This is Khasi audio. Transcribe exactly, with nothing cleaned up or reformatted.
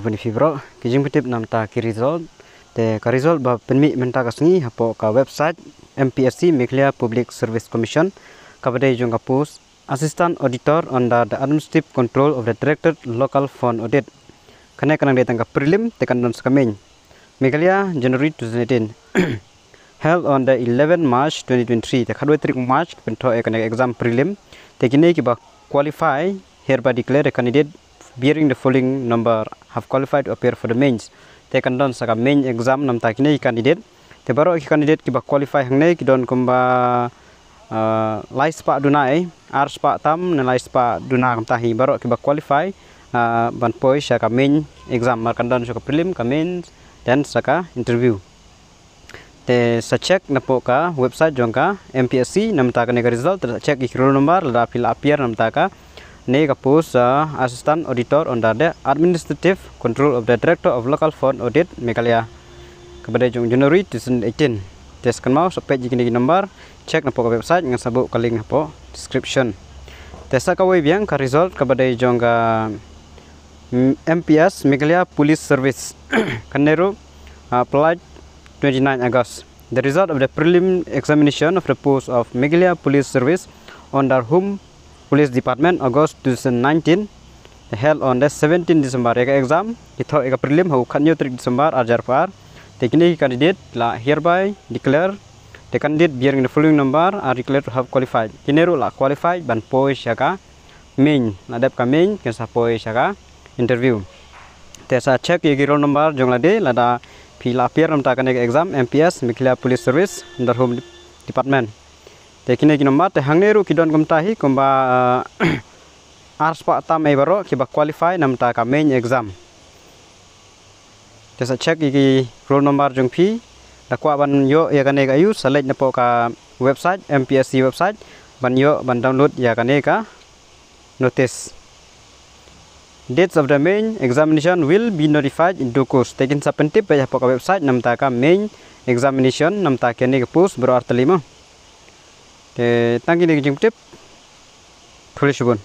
Bun ïa phi baroh ki jingpyntip namta ki result. Te ka result ba pynmih mynta ka sngi hapoh ka website M P S C, Meghalaya Public Service Commission, kaba dei jong ka post Assistant Auditor under the administrative control of the Directorate Local Fund Audit. Kane ka nang dei tang ka prelim, te kan don sa ka main. Meghalaya, January two thousand eighteen. Held on the eleventh March twenty twenty-three. Te khatwei tarik March ki pynthok ïa kane ka exam prelim. Te kine kiba qualify hereby declare the candidate bearing the following number have qualified to appear for the mains. Te kan don sa ka main exam namta kine ki candidate. Te baroh ki candidate kiba qualify hangne ki don kumba, ah, lai spah duna, eh, ar spah tam ne lai spah duna kumta hi baroh kiba qualify, ah, ban poi sha ka main exam, namar kan don sha ka prelim, ka main, then sa ka interview. Te sa check napoh ka website jong ka M P S C namta kane ka result, te sa check ïa ki roll number lada phi la appear namta kane ka post, ah, Assistant Auditor under the Administrative Control of the Director of Local Fund Audit Meghalaya, kaba dei jong January two thousand eighteen. Te sa kynmaw sa peit ïa kine ki number, check napoh ka website, ngan sa buh ka link hapoh description. Te sa kawei biang ka result kaba dei jong ka, mm, M P S, Meghalaya Police Service. Kane ruh, ah, publish twenty-nine August. The result of the prelim examination of the post of Meghalaya Police Service under Home Police Department, August two thousand nineteen, held on the seventeenth December. Ïa ka exam ki thok ïa ka prelim ha u khathynñiew tarik December ar hajar arphew ar. Te kine ki candidate la hereby declare, the candidate bearing the following number are declared to have qualified. Kine ruh la qualified ban poi sha ka main, la dep ka main kin sa poi sha ka interview. Te sa check ïa ki roll number jong lade lada phi la appear namta kane ka exam M P S, Meghalaya Police Service under Home Department. Te kine ki number, te hangne ruh ki don kumta hi kumba, ah, ar spah tam ei baroh kiba qualify namta ka main exam. Te sa check ïa ki roll number jong phi. Da kwah ban ïoh ïa kane ka aïu, sa leit napoh ka website, M P S C website, ban ïoh ban download ïa kane ka notice. Dates of the main examination will be notified in due course. Te kin sa pyntip beit hapoh ka website namta ka main examination namta kane ka post baroh artylli mo. Te tang kine ki jingpyntip. Khublei shibun.